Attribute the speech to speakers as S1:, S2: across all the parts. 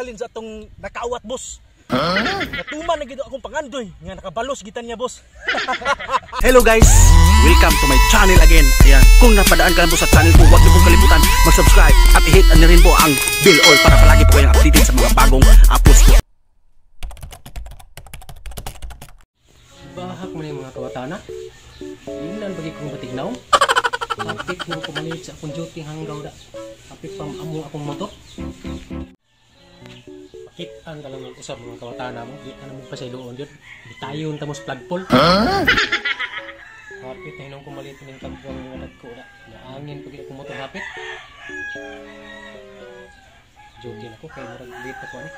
S1: Halin sa atong nakaawat, boss. Natuman na gid akong pangandoy nga nakabalos gitan niya, boss.
S2: Hello guys! Welcome to my channel again. Ayan, kung napadaan ka lang po sa channel ko, huwag niyo pong kalimutan mag-subscribe at i-hit na rin po ang bell all para palagi po kayong updated sa mga bagong uploads ko.
S3: Bahak mo na yung mga kawatana. Ilan bagi kong batignaw. Hapit nang kumalit sa akong duty hanggaw da. Hapit pang amo akong motor. Pakitaan ka lang ng usap mga kawatana mo. Di ka na mo pasayloon yun. Bitayon ta mo sa flagpole. Hapit na hinong kumalit ng kagwang mga dagko da. Naangin pag akong motor hapit. Duty na ko kay murag late ako ani.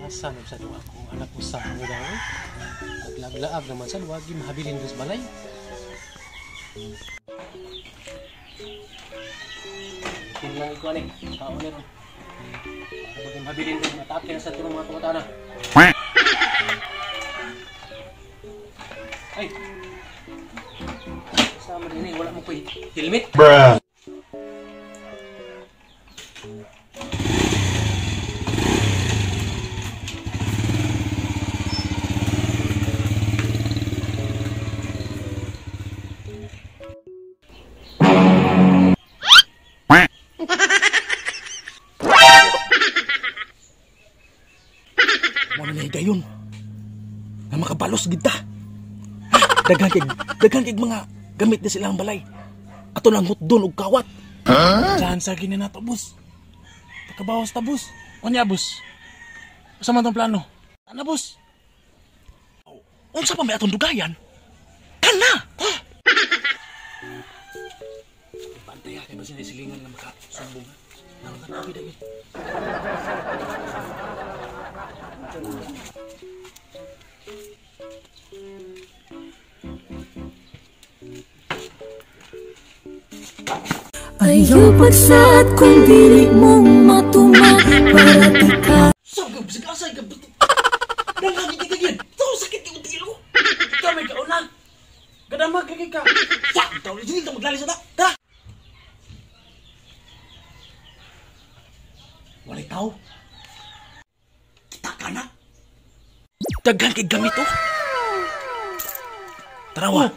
S3: Asa na sa duwa akong anak usap mo daw. Naglaag-laag naman sa duwa, di mahabilin dos balay. Itin lang ikaw ani, tao niya ron. Para maging mahabilin doon, matake na sa turong mga kamatana. Ay! Sama din eh, wala mo ko'y helmet.
S4: Bruh.
S1: Mo na higayon nga makabalos gid ta. Daghan kay mga gamit na silang balay. Ato lang hotdon og kawat.
S5: Chance sa gini nato, boss. Pagkabawas ta, boss. Unya, boss. Usa man tong plano. Ana, boss.
S1: Unsa pa may atong dugayan? Kana. Bantay ha, kay basin silingan nga makasumbong. Naroon na bida yun.
S6: Ayaw pagsaad kung dili mo matuman para di ka.
S1: Sabi, bisag asa ka nangagi ka gid. To sakit kay utilo. Ikaw may kauna.
S5: Gadamag kay ka.
S1: Sa, taw dili ta maglalis na ta. Walay tao. Kita ka na. Daghan kay gamit oh. Tarawa.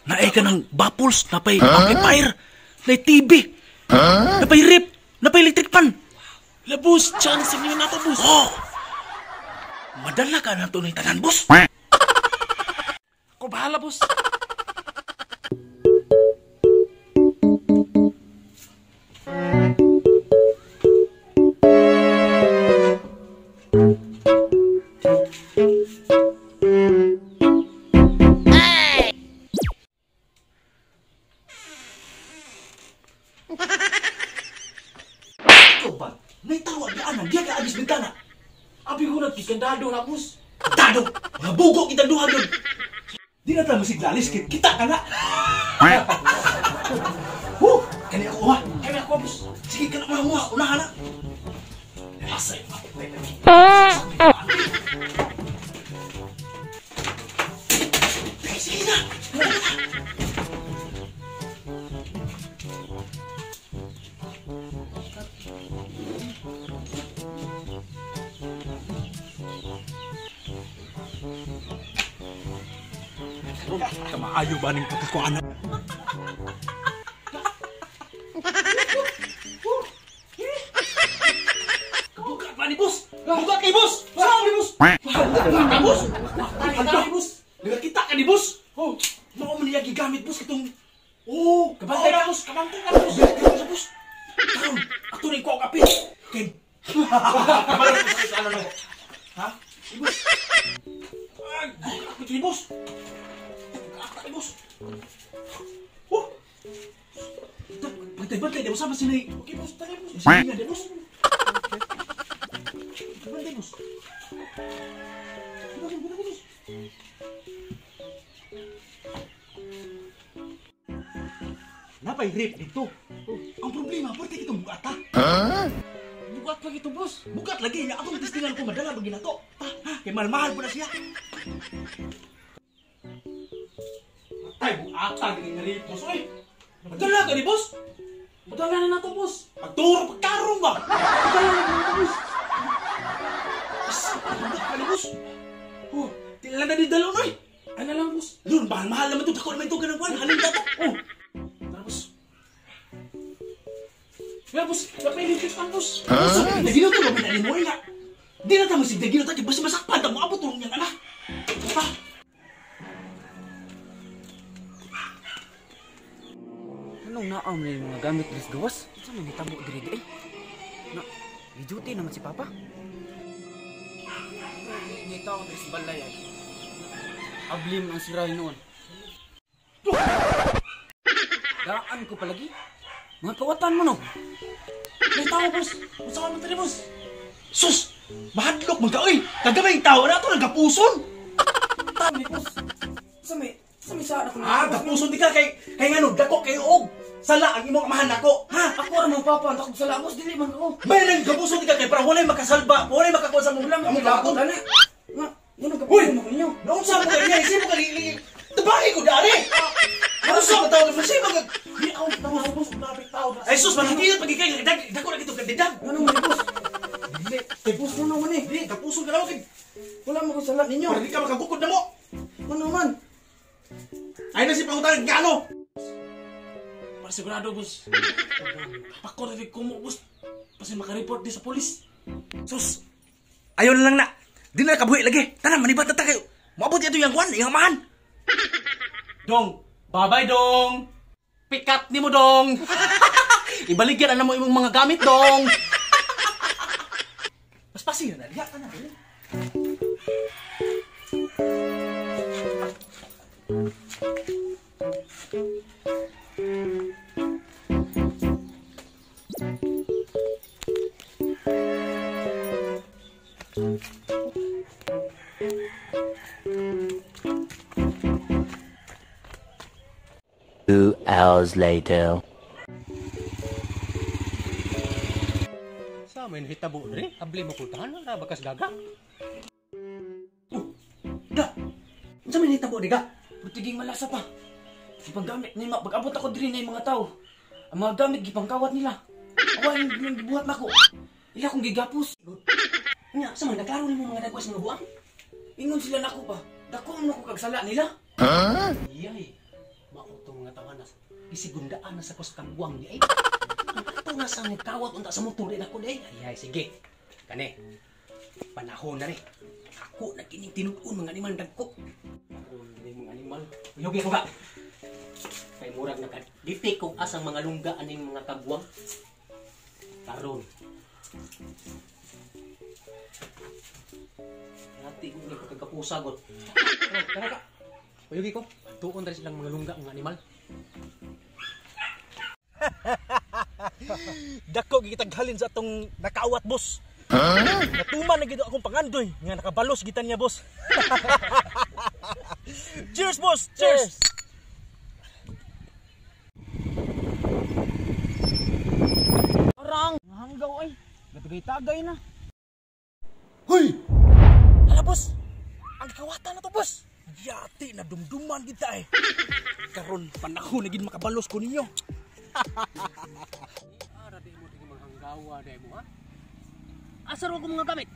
S1: Naay ka ng baffles, napay amplifier, napay TV, napay rip, napay electric pan.
S5: Labos, chance ni nato, boss.
S1: Oh. Madala ka na to ng tanan, boss.
S5: Ako bahala, boss.
S1: Ikaw ba? Naitawa di anan, diya ka agis bintana.
S5: Abi ko nagkikandado na, boss.
S1: Dado! Mga bugo kitang duha yun. Di na tayo masiglalis, kita ka na. Huh! Kani ako, ha?
S5: Kani ako, boss.
S1: Sige ka na, mga mga, unahan na. Asay, sige na! Kamaayo ba ning pagkakuan? Buka pa ni boss! Buka kay boss! Saan ni boss? Buka boss! Buka boss! Kita ka ni boss! Oh, mao man niya gigamit boss katong. Oh,
S5: kabantay ka boss, kabantay ka boss.
S1: Kabantay ka boss. Karon, ato ning kuha kapit. Kay
S5: kabantay ko sa ano na.
S1: Ha? Boss. Ay, buka ni boss. Buka ni boss. Oh. Bantay-bantay, di mo sama sila.
S5: Okay boss, tagay boss.
S1: Sige nga, di boss. Bantay boss. Bantay boss. Napay rape dito. Ang problema, pwede kitong bugata.
S5: Bugat lagi to, boss.
S1: Bugat lagi. Akong testingan ko madala pag ginato. Ha? Kay mahal-mahal po na siya. Ata gini nga boss oy. Padala ka ni boss.
S5: Padala na nato, boss.
S1: Pagturo pagtarong ba?
S5: Padala na nato, boss.
S1: Padala ka ni boss. Oh, di lang na di dalaw oy.
S5: Ano lang, boss?
S1: Lun, mahal-mahal naman to. Dako naman to ganang kwan. Halin ta to. Oh. Tara, boss.
S5: Ya, boss. Napailigit ang boss.
S1: Huh? Nagino to ba may mo nga? Di na ta masigdagino ta kay basta masakpan ta mo abot tulong niyang anak. Pa.
S4: Anong naam na yung mga gamit diri sa gawas? Unsa man nitabo diri di ay? Na, duty naman si Papa. Ngita ko diri sa balay ay. Ablim ang siray noon. Daan ko palagi. Mga kawatan mo no.
S5: May tao, boss. Unsa man diri, boss?
S1: Sus! Mahadlok man ka oy. Kagamay tao na ato nagapuson.
S4: Tao ni boss. Sa may saan ako na.
S1: Ah, gapuson di ka kay ngano dako kay og sala ang imong amahan nako. Ha?
S4: Ako ra mo papa, ang sala boss dili man ko.
S1: May nang gapuson di ka kay para walay makasalba, walay makakuha sa mong
S4: among
S1: lakon.
S4: Ana. Nga, ngano
S1: Uy!
S4: gapuson mo ninyo?
S1: Naunsa mo kay niya, isip mo ka tabangi ko dari. Naunsa mo tawag mo siya mag
S5: Di ako tao, boss. Grabe tao.
S1: Ay sus, manangkilot pagi kay dako na gito kandidag.
S4: Ngano man boss? Dili, kay boss mo naman eh.
S1: Di gapuson ka na kay
S4: Wala mo ko sala ninyo.
S1: para di ka makagukod na mo.
S4: Ngano man?
S1: Ay na si pangutan ngano?
S5: Para sigurado, boss. Pako na kumo, boss. Kasi makareport di sa polis.
S1: Sus. Ayon lang na. Di na kabuhi lagi. Tanan manibat na ta kayo. Moabot ito yang kwan, yang amahan.
S2: Dong, babay dong. Pikat ni mo dong. Ibaligyan na mo imong mga gamit dong.
S1: Mas pasir na diha kana dili.
S7: Two hours later.
S3: Sa may nahitabo diri, abli mo kultahan na bakas gaga.
S1: Da. Unsa man nahitabo diga?
S4: Butiging malasa pa. Gipanggamit ni ma pag-abot ako diri na yung mga tao. Ang mga gamit gipangkawat nila. Awa yung gibuhat nako. Ila kong gigapos.
S3: Nya, sa man naklaro nimo mga dagwas mga buang.
S4: Ingon sila nako pa. Dako man ako kag sala nila.
S3: Iyay. Mao tong mga tawanas. Gisigundaan na sa kos kagwang ni ay. Ang ato nga sa nagkawat unta sa motor din ako day. Ay, sige. Kani. Panahon na ni. Ako na kining tinud-on mga animal dagko. Karon ni mga animal. Uyugi ko ga. Kay murag nakaditik kung asang mga lungga aning mga kagwang. Karon. Nati ko ni pagkapusagot. Tara ka. Uyugi ko. Tuon diri silang mga lungga mga animal.
S1: Dako gitaghalin sa atong nakaawat, boss. Huh? Natuman na gid akong pangandoy nga nakabalos gitan niya, boss. Cheers, boss. Cheers.
S4: Arang, hanggaw ay. Gatagay-tagay na.
S1: Hoy! Hala, boss. Ang kawatan na to, boss. Yati na dumduman kita eh. Karon panahon na gid makabalos ko ninyo.
S3: Ara di mo dili mga hanggawa dai mo ha. Asa ro ko mga gamit?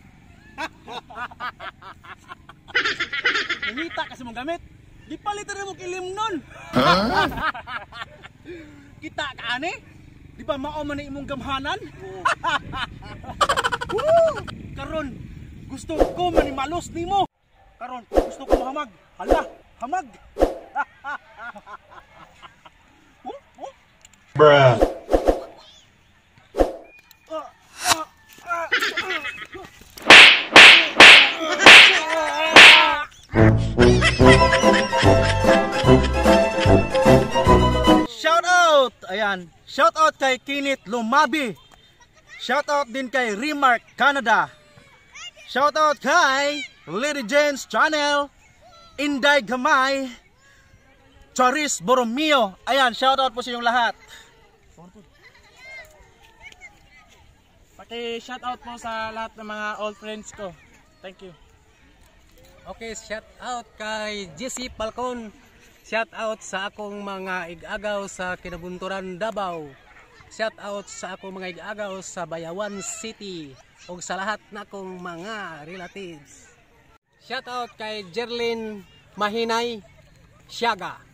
S1: Nangita kasi mong gamit. Gipalitan na mo kilim nun. Kita ka ani? Di ba mao man na imong gamhanan? Woo! Karon gusto ko manimalos nimo. Karon gusto ko mohamag. Hala, hamag. Oh, oh.
S7: Bruh.
S1: Shout out! Ayan, shout out kay Kinit Lumabi. Shout out din kay Remark Canada. Shout out kay Lady Jane's Channel, Inday Gamay, Charis Borromeo. Ayan, shout out po sa inyong lahat.
S5: Paki-shout out po sa lahat ng mga old friends ko. Thank you.
S3: Okay, shout out kay JC Falcon, Shout out sa akong mga igagaw sa Kinabunturan, Davao. Shout out sa akong mga igagaw sa Bayawan City ug sa lahat na akong mga relatives. Shout out kay Jerlyn Mahinay Siaga.